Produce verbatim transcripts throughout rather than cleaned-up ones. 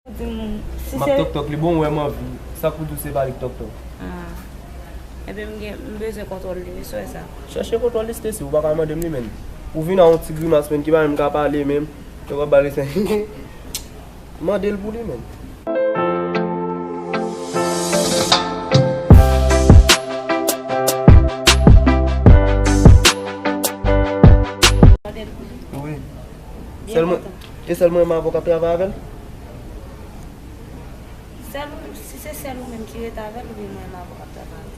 Di m, si m ap se tòk tòk li, bon, ou wè m anvi. Sa k pou di w se pa li k tòk tòk? Ah. Ebyen, m gen, m bezwen kontwòl li, wi, sou sa. Chèche kontwòl li, Stacy, ou pa ka mande m li, menn. Ou vin a yon ti grimas, menn, ki pa menm ka pale, menm. Yo pa ba l respè. Mande l pou li, menn. Wi. Sèlman, e sèlman mwen avè w k ap travay avè l? Sèl ou, si se sèl ou menm ki rete avè l, oubyen mwen menm avè w k ap travay avè l?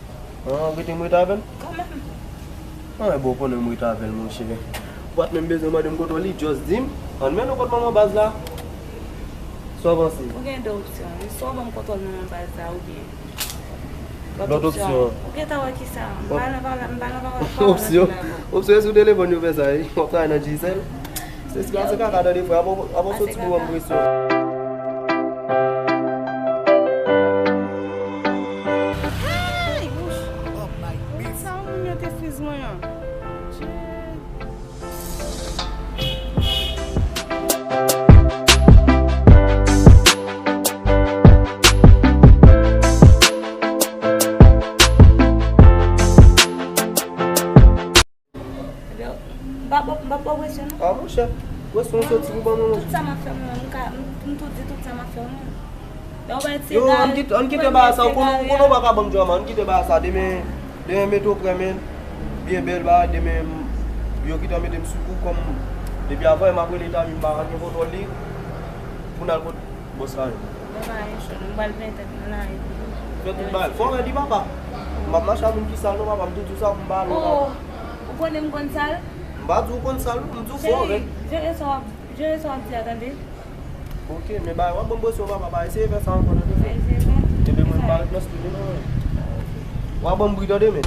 Ah, ou rete m rete avè l? Kanmenm. Ah, bon, ou konnen m rete avè l, monchè. Ou pa t menm bezwen mande m kote w li, just di m, ann mennen w kot manman baz la. Sa w panse? Ou gen de opsyon wi, swa w ban m kontwòl manman baz la oubyen lòt opsyon. Ou gentan wè kisa? M pa nan pale, m pa nan pale. Opsyon? Opsyon, e sou telefòn yo fè sa wi. W ap travay nan Digicel? Se, se kaka tande frè, ap ap soti pou ban m presyon. Hey! Wouch! Sa moun yo te friz mwen an. M p ap, m p ap ba w presyon non. Ah, monchè, presyon soti pou ban mwen, monchè. Tout sa m ap fè mwen, m ka, m, m tou di tout sa m ap fè mwen. Yo, ann kite, ann kite bagay sa, ou konnen, ou konnen ou pa ka ban m drama, ann kite bagay sa, demen, demen mete w prè, men, byen bèl bagay, demen, yo gentan mete m sou kou, kòm, depi avan, m ap rele Tami, m pa gen kontwòl li, pou n al kot bòs la menm. Bagay yo cho, m pral plen tèt mwen la, epi fè tout bagay, fò w rèd wi papa, m p ap mache ak moun ki sal non, papa, m tou di w sa pou m pa ale, papa. Oh, ou konnen m konn sal? M pa di w konn sal, m di w fò w rèd. Cheri, jere sa w ap, jere sa w ap di a, tande? Ok, men bagay, w ap ban m presyon, papa, pa eseye fè sa ankò, tande? Pa eseye fè? Ebyen, mwen, m pa ret nan studio, non. W ap ban m bri, tande, men.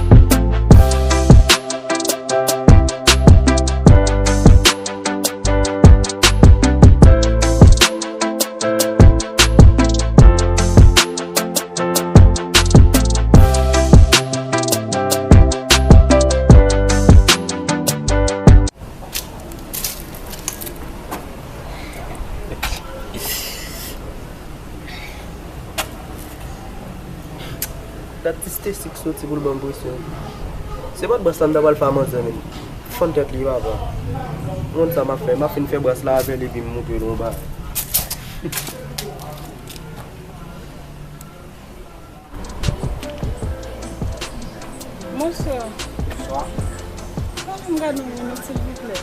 Dat ti Stacy k soti pou l ban m presyon. Se pa t bòs la m ta pral fè a manzè, men. Fann tèt li, papa. M konn sa m ap fè. M ap fin fè bòs la avè l epi m montre l yon bagay. Bonswa. Bonswa. Mande m gade yon minit, silvouplè.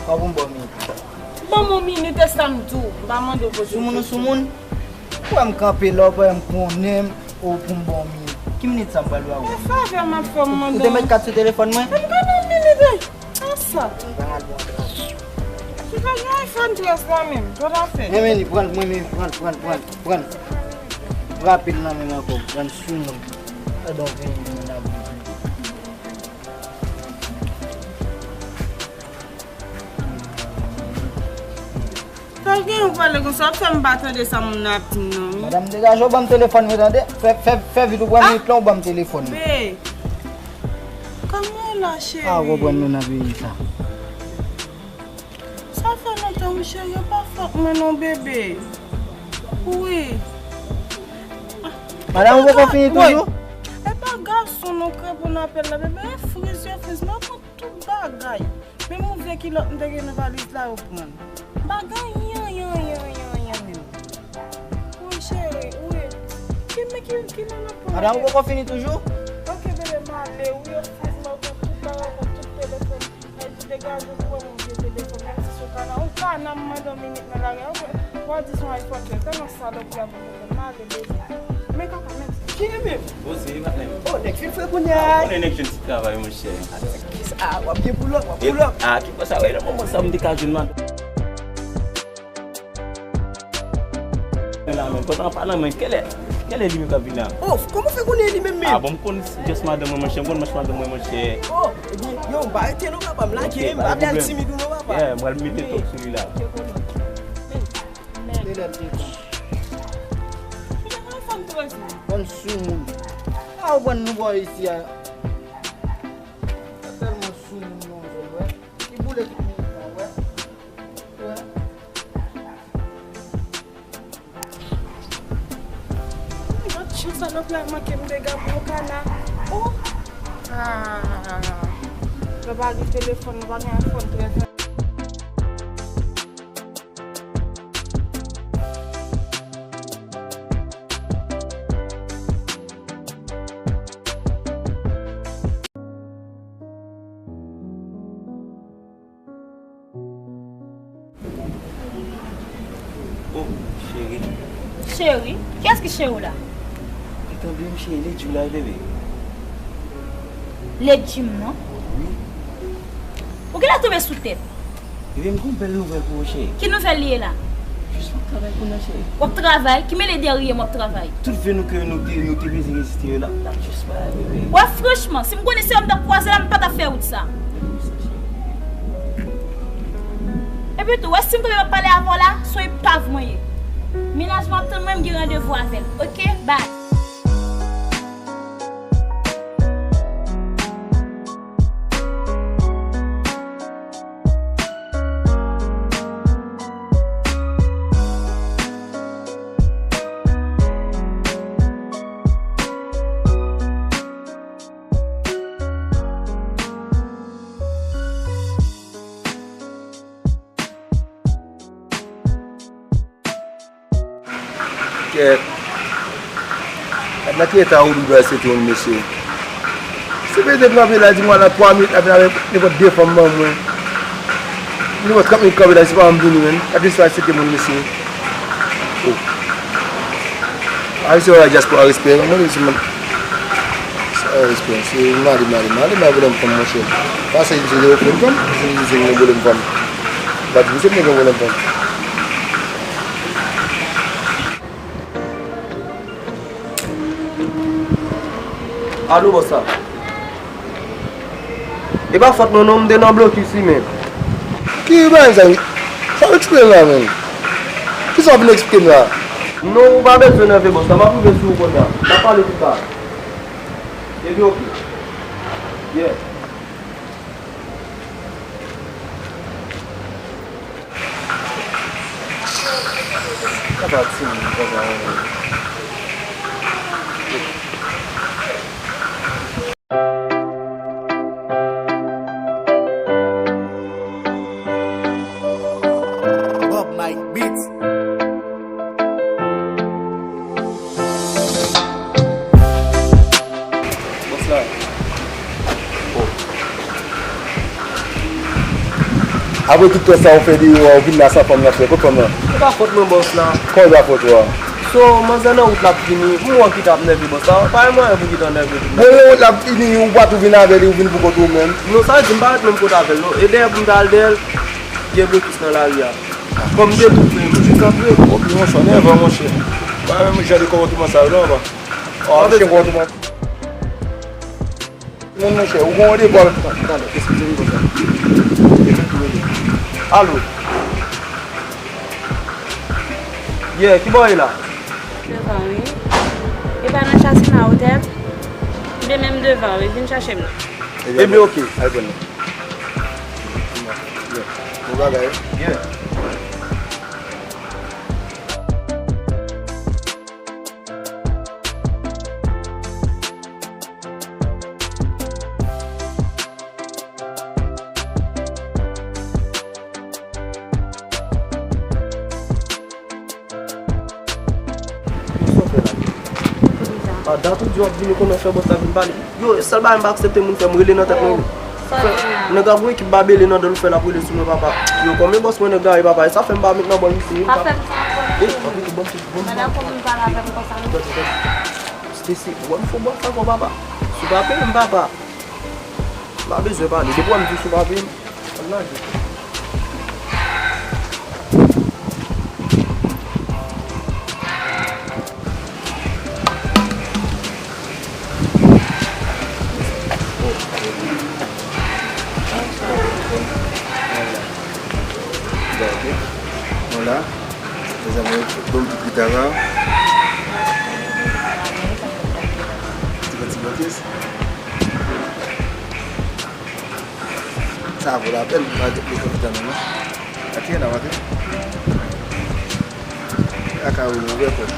Sa pou m ba w minit? Ban m yon minit, e sa m di w. M pa mande w poze kesyon. Sou moun ou sou moun? Ou wè m kanpe la, ou pa wè m konnen m, ou pou m ba w minit. Ki minit sa m pral ba w? E favè m ap fè w, m mande w. Ou te met kat sou telefòn mwen? Ban m gade yon minit, e. Sa sa? Ki fè gen iPhone trèz la menm? Sa w ap fè? Enben li pran l, mwen menm, pran l, pran l, pran l, pran l. Rapid nan men m ankò, pran l sou moun. Adan vini moun ap vini. Sa w gen yon pale konsa, w ap fè m pa tande sa moun nan ap di m nan, wi. Madanm, degaje w, ban m telefòn mwen, tande. Fè, fè, fè vit ou pran minit lan, ou ban m telefòn mwen. Be. Kòman w la, cheri? Ah, ou konprann nou nan peyi sa. Sa fè lontan, wi, cheri, yo pa fè ak mwen non, bebe. Wi. Madanm, ou poko fini toujou? E pa gason non k reponn apèl la, bebe. E friz yo friz, m ap pran tout bagay. Menm yon vye kilòt m te gen nan valiz la, yo pran l. M pa gen anyen, anyen, anyen, anyen, anyen menm. Wi, cheri, wi. Ki, men ki, ki nan nan pran? Madanm, ou poko fini toujou? Ok, bebe, m ale, wi, eskize m, m pran tout bagay, pran tout telefòn. Mwen di degaje pou wè yon vye telefòn, menm si se yon kana, yon kana m mande yon minit nan lari a, ok? W a di se yon iPhone twelve, tèlman salopri a pou telefòn, m ale, bebe. Men kaka, men. Ki li menm? Poze, patnè m. Oh, nèg fin fre kounye a. Ah, ou konnen nèg jwenn ti travay, monchè. Ah, w ap gen pull up, w ap pull up. Ah, ki fò sa, wè, nan moman sa, m te ka jwenn madanm. La menm, kontan pa nan men, kèlè, kèlè li menm k ap vin la? Oh, kòman w fè konnen li menm menm? Ah, bon, m konn just madanm mwen, monchè, m konn manch madanm mwen, monchè. Oh, ebyen, yo, m pa rete non, papa, m lage, m pa vle al timid ou non, papa. Yeah, m pral mete tok sou li la. Telefòn sou moun. Ah, ou pran nou bò isi a. Sa tèlman sou moun non, jwenn, wè. Li boule tout moun, wè. Wè. Tout sa nou pral manke m dega pou Okana. Oh! Ah! Lè pa gen telefòn, nou pa gen iPhone trèz. Oh, cheri. Cheri? Kiyès ki cheri w la? Li tanbli m cheri, li di w la, bebe. Li di m non? Wi. Ou genlè tonbe sou tèt. Bebe, m gen yon bèl nouvèl pou ou, cheri. Ki nouvèl li ye la? Jis m ap travay kounye a, cheri. W ap travay? Ki mele dèyè m w ap travay? Tout ve nou ke nou te, nou te bezwen rezite yo la, l ap jis bay, bebe. Wè, franchman, si m konnen se yo m t ap kwaze la, m pa t ap fè wout sa. Epi tou, wè, si m kanpe m ap pale avè w la, se yon epav mwen ye. Mennaj mwen ap tann mwen, m gen randevou avè l. Oke? Bay. Kèt. Gad nan ki eta Roodoo pral sete moun, mesye. Se petèt kanpe la, di mwen la twa minit, ap vin avèk nenpòt de fanm ban mwen. Nenpòt trant minit kanpe la, se pa m vini, menn. Gad ki sa sete moun, mesye. Oh. Avi se wè dyaspora respè, non, non, se moun. Sa respè, se male, male, male, male, pwoblèm fanm, monchè. Pa se di se pwoblèm fanm, se di se pwoblèm fanm. Ba di se pwoblèm fanm. Alo, bòs la. E pa fòt mwen non, m te nan blokis li menm. Ki bagay sa? Sa w eksplike m la menm? Kisa w vin eksplike m la? Non, ou pa bezwen nève bòs la, m ap rive sou ou kounye a. N ap pale pita. Epi oke. Yeah. Sa pa timoun konsa menm. Bob Mike Beats. Bòs la. Oh. Apre tout tan sa ou fè deyò a, ou vin la san fanm nan, frè. Kot fanm nan? Se pa fòt mwen, bòs la. Kòman e pa fòt ou a? So, manzè nan wout la ap vini. M wè w kite ap nève, bòs la. Pa gen mwayen pou kite w nève tout la. Bon, lè wout la ap vini, ou pa tou vin avè li, ou vin pou kont ou menm. Non, sa vle di m pa ret menm kote avè l, non. E dèyè pou m ta al dèyè l, gen blokis nan lari a. Kòm m te tou fè, m jis antre. Ok, monchè, nèvan, monchè. Pa menm jan de konpòtman sa yo, non, papa. Ò, ap chèche konpòtman. Moun, monchè, ou gon randevou avèk... Talè, talè, eskize m konsa. Alo. Yeah, ki bò w ye la? Devan, wi. E pa nan Chasina Hotel? Li menm devan, wi. Vin chache m nan. Ebyen, oke. Al pran li. Yeah. Bon bagay. Yeah. Yo, sa w fè la? Poukisa? A dat ou di w ap vini konnen fè bòs la vin pale. Yo, e sèl bagay m pa aksepte moun fè m rele nan tèt mwen. Sa w di la? Nèg la gon ekip babele nan dan l, ou fè l ap rele sou mwen, papa. Yo, kòm e bòs mwen nèg la ye, papa, e sa fè m pa met nan bò isi, papa. Pa fè m sa ankò, non. Ey, anpil tout bon, tout bon. Mwen dakò pou m pale avè m konsa, non. Stacy, ou wè m fè bòs la ankò, papa. Si w pa peye m, papa. M pa bezwen pale. Depi w wè m di w si w pa peye m, al lage. Mezanmi, bon, ti gitara. Ti, ti botis. Sa vo lapèn pou pa gen plis konfidan nou, non. Atire nan maten. Aka wi, ouvè pòt.